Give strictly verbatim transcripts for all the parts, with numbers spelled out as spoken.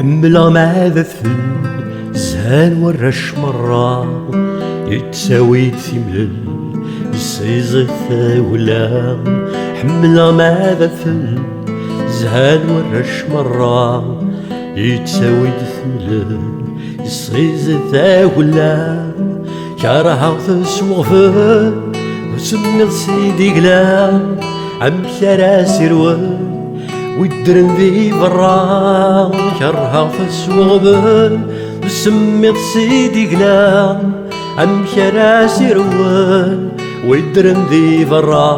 Ḥemmleɣ ma d adfel, zhan warrac merra, yettawi-d timlel, yessiẓi tagella. Ḥemmleɣ ma d adfel, zhan warrac merra, yettawi-d timlel, yessiẓi tagella. Kerheɣ-t s weɣbel, usemmiḍ s idigla, amek ara s-irwel wi ddren di berra? Kerheɣ-t s weɣbel, usemmiḍ s idigla, amek ara s-irwel wi ddren di berra?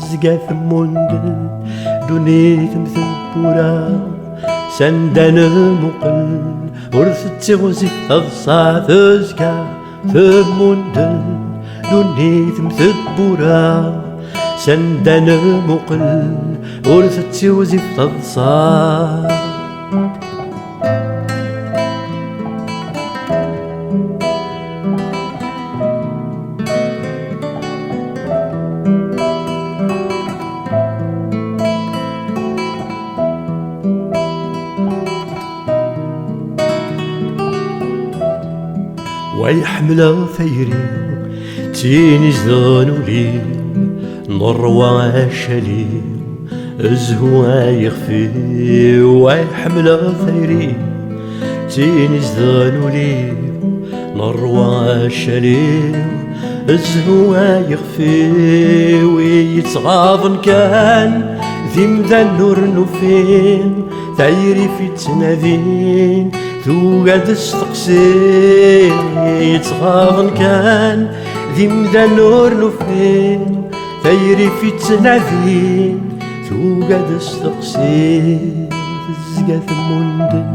Tezga temmundel ddunit m tewwura, s anda nmuqel ur tettiɣzif taḍsa. Tezga temmundel ddunit m tewwura, s anda nmuqel ur tettiɣzif taḍsa. Way ḥemmleɣ tayri, d tin izedɣen ul-iw, n ṛṛwa acali, zhu ay ixef-iw. Way ḥemmleɣ tayri, d tin izedɣen ul-iw, n ṛṛwa acali, zhu ay ixef-iw. I yettɣaḍen kan d imdanen ur nufin, tayri fi ttnadin tuga-d steqsi. Yettɣaḍen kan d imdanen ur nufin, tayri fi ttnadin tuga-d steqsi. Tezga temmundel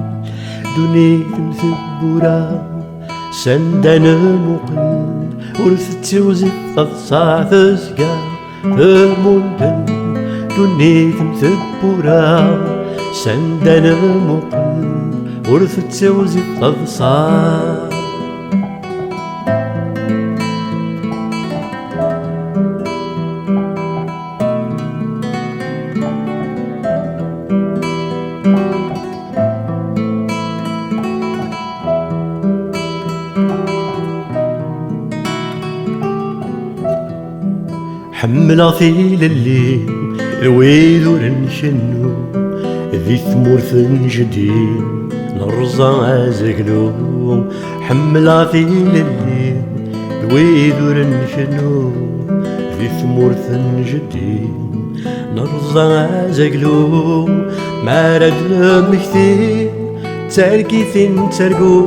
ddunit m tewwura, s anda nmuqel ur tettiɣzif taḍsa. Tezga temmundel ddunit m tewwura, s anda nmuqel ur tettiɣzif taḍsa. Ḥemmleɣ tilelli d wid ur nkennu, di tmurt n jeddi nerẓa azaglu. Ḥemmleɣ tilelli d wid ur nkennu, di tmurt n jeddi nerẓa azaglu. Mi ara d-nemmekti d targit i nettargu,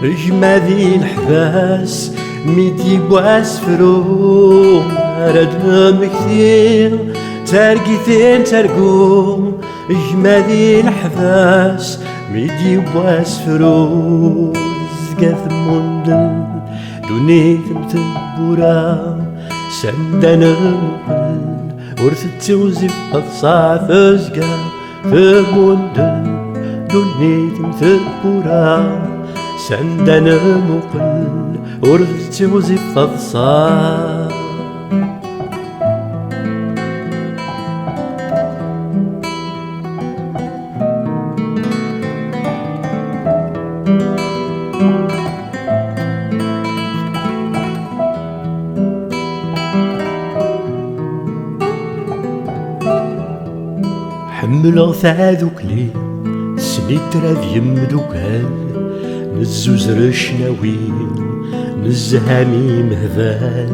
gma di leḥbas mi d-yewwa asefru. Mi ara d-nemmekti d targit i nettargu, gma di leḥbas mi d-yewwa asefru. Tezga temmundel ddunit m tewwura, s anda nmuqel ur tettiɣzif taḍsa. Tezga temmundel ddunit m tewwura, s anda nmuqel ur tettiɣzif taḍsa. Ḥemmleɣ tadukli, snitra d yemdukal, nezzuzer ccnawi, nezham imehbal.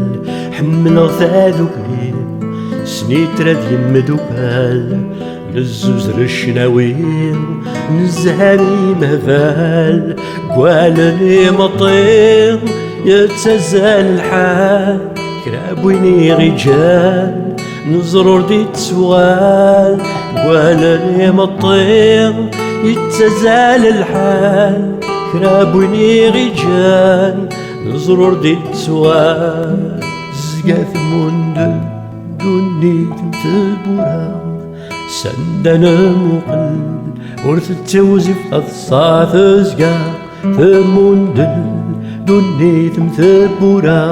Ḥemmleɣ tadukli, snitra d yemdukal, nezzuzer ccnawi, nezham imehbal. Gwalen imeṭṭi yettazal lḥal, kra n win i ɣ-iǧǧan neẓra ur d-ittuɣal. Gwalen imeṭṭi yettazal lḥal, kra n win i ɣ-iǧǧan neẓra ur d-ittuɣal. Tezga temmundel ddunit n tewwura, s anda nmuqel ur tettiɣzif taḍsa. Tezga temmundel ddunit m tewwura,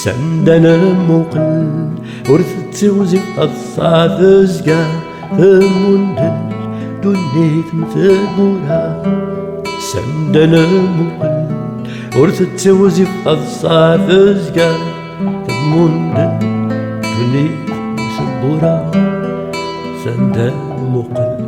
s anda nmuqel ur tettiɣzif taḍsa. Tezga temmundel Ddunit n tmura, sanda nmuqel, ur tettiwzif, teḍsa tezga. Temmundel ddunit n tmura, sanda nmuqel,